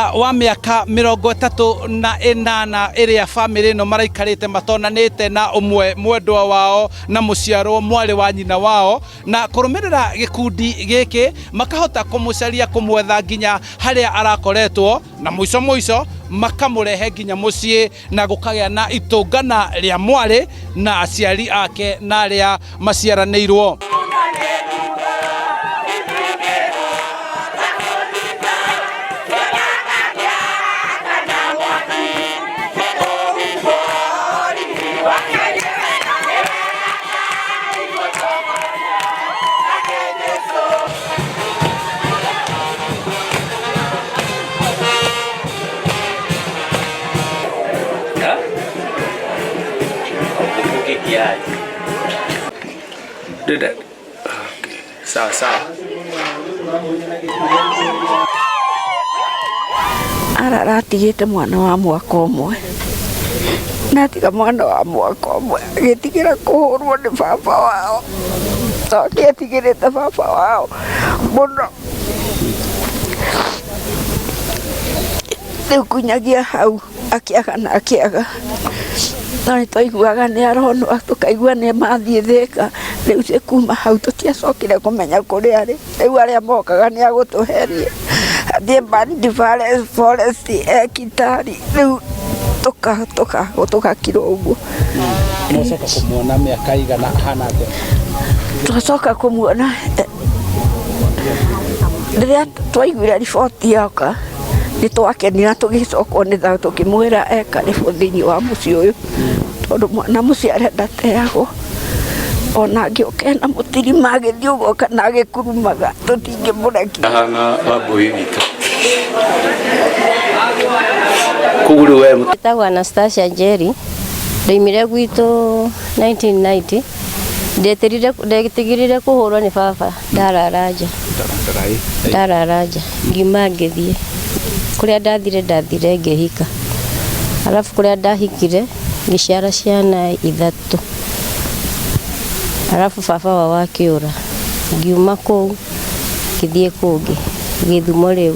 Thutha wa mĩaka 38 ĩrĩa bamĩrĩ ĩno maraikarĩte matonanĩte na ũmwe mwendwa wao na mũciarwo mwarĩ wa nyina wao, na kũrũmĩrĩra gĩkundi gĩkĩ makahota kũmũcaria kũmwetha nginya harĩa arakoretwo, na mũico mũico makamũrehe nginya mũciĩ na gũkagĩa na itũngana rĩa mwarĩ na aciari ake na arĩa maciaranĩirwo. Dada. Okay. Sawa sawa. Aratigĩte mwana wa mwaka ũmwe na atiga mwana wa mwaka ũmwe agĩtigĩra kũhũrwo nĩ baba wao tondũ nĩetigĩrĩte baba wao mũno. Rĩu nginyagia hau akĩaga na akĩaga, no nĩ twaiguaga nĩ aronwo tũkaigua nĩ mathiĩ Thĩka, rĩu ithuĩ kuma hau tũtiacokire kũmenya kũrĩa arĩ, rĩu arĩa mokaga nĩ agũtũhenia, athiĩ Bandi Forest e Kitale, rĩu tũgakira ũguo. Mwacoka kũmuona mĩaka igana ahana atĩa? Twacoka kũmuona rĩrĩa twaiguire riboti yoka nĩ twakenire na tũgĩcokwo nĩ thayũ tũkĩmwĩra e karĩbũ thĩinĩ wa mũciĩ ũyũ tondũ mwana mũciare ndateagwo ona angĩũka ena mũtirima agĩthiĩ ũguo kana agĩkurumaga tũtingĩmũrekia. Ahana Wambũi witũ. Koguo rĩu we Njĩtagwo Anastasia Njeri, ndoimire gwitũ 1990, ndetigĩrire kũhũrwo nĩ baba ndarara nja, ndarara nja ngiuma ngĩthiĩ, kũrĩa ndathire ndathire ngĩhika, arabu kũrĩa ndahikire ngĩciara ciana ithatũ, arabu baba wao akĩũra, ngiuma kũu ngĩthiĩ kũngĩ Gĩthumo rĩu,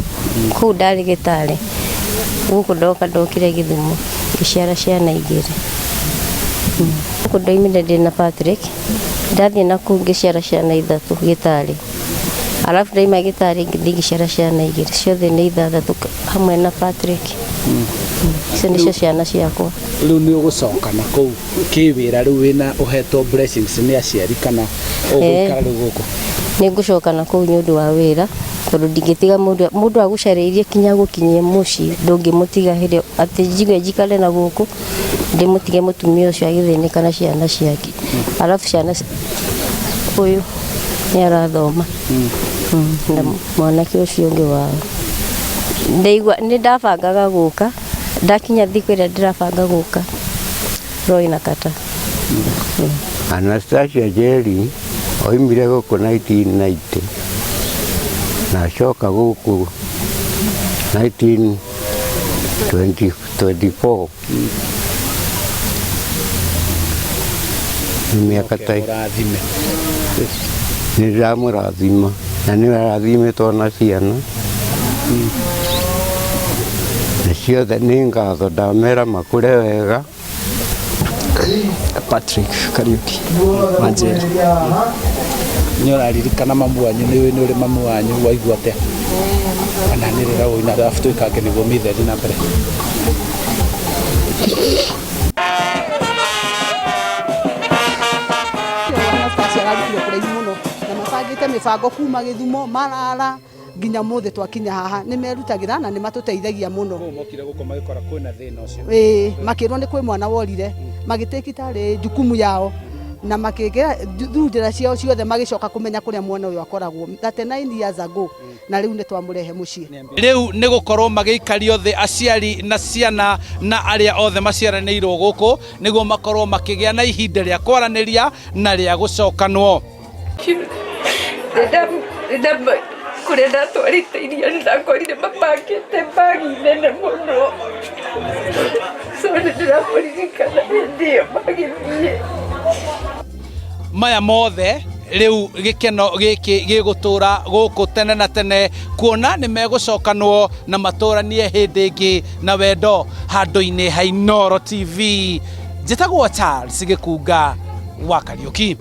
kũu ndarĩ Gĩtare, gũkũ ndoka ndokire Gĩthumo ngĩciara ciana igĩrĩ. Gũkũ ndoimire ndĩna Patrick, ndathiĩ nakũu ngĩciara ciana ithatũ Gĩtarĩ, arabu ndauma Gĩtarĩ ngĩthiĩ ngĩciara ciana igĩrĩ, ciothe nĩ ithathatũ hamwe na Patrick. Icio nĩcio ciana ciakwa. Rĩu nĩ ũgũcoka na kũu kĩwĩra rĩu wĩna ũhetwo blessings nĩ aciari kana ũgũikara rĩu gũkũ? Nĩ ngũcoka na kũu nĩ ũndũ wa wĩra tondũ ndingĩtiga mũndũ mũndũ agũcarĩirie kinya agũkinyie mũciĩ ndũngĩmũtiga hĩndĩ atĩ njigue njikare na gũkũ ndĩmũtige mũtumia ũcio agĩthĩnĩka na ciana ciake arabu ciana ũyũ nĩ arathoma na mwanake ũcio ũngĩ wao ndaigua nĩ ndabangaga gũka ndakinya thikũ ĩrĩa ndĩrabanga gũka roho inakata. Anastasia Njeri oimire gũkũ 1990 na acoka gũkũ 1924 nĩ mĩaka ta Mũrathime. nĩ ndĩramũrathima na nĩ arathimĩtwo na ciana na ciothe nĩ ngatho ndamera makũre wega. Patrick Kariuki Wanjeri. Nĩ ũraririkana mamu wanyu nĩ ũĩ nĩ ũrĩ mamu wanyu waigua atĩa? Kana nĩ rĩra ũina arabu twĩkange nĩguo mitha ĩthiĩ na mbere. Anastasia ararutire kũraihu mũno na mabangĩte mĩbango kuma Gĩthumo, Marara nginya ũmũthĩ twakinya haha. Nĩ merutagĩra na nĩ matũteithagia mũno. Kũu mokire gũkũ magĩkora kwĩna thĩna ũcio. Ĩĩ, makĩrwo nĩ kwĩ mwana worire, magĩtĩki tarĩ jukumu yao na makĩgera through njĩra ciao ciothe magĩcoka kũmenya kũrĩa mwana ũyũ akoragwo 39 years ago na rĩu nĩ twamũrehe mũciĩ. Rĩu nĩ gũkorwo magĩikario thĩ aciari na ciana na arĩa othe maciaranĩirwo gũkũ nĩguo makorwo makĩgĩa na ihinda rĩa kwaranĩria na rĩa gũcokanwo. Kũrĩa ndatwarĩte irio nĩ ndakorire mapakĩte mbagi nene mũno. So nĩ ndĩramũririkana hĩndĩ ĩyo magĩthiĩ. Maya mothe Rĩu gĩkeno gĩkĩ gĩgũtũra gũkũ tene na tene, kuona nĩ megũcokanwo na matũranie hĩndĩ ĩngĩ na wendo handũ-inĩ ha Inooro TV. Njĩtagwo Charles Gĩkunga wa Kariũki.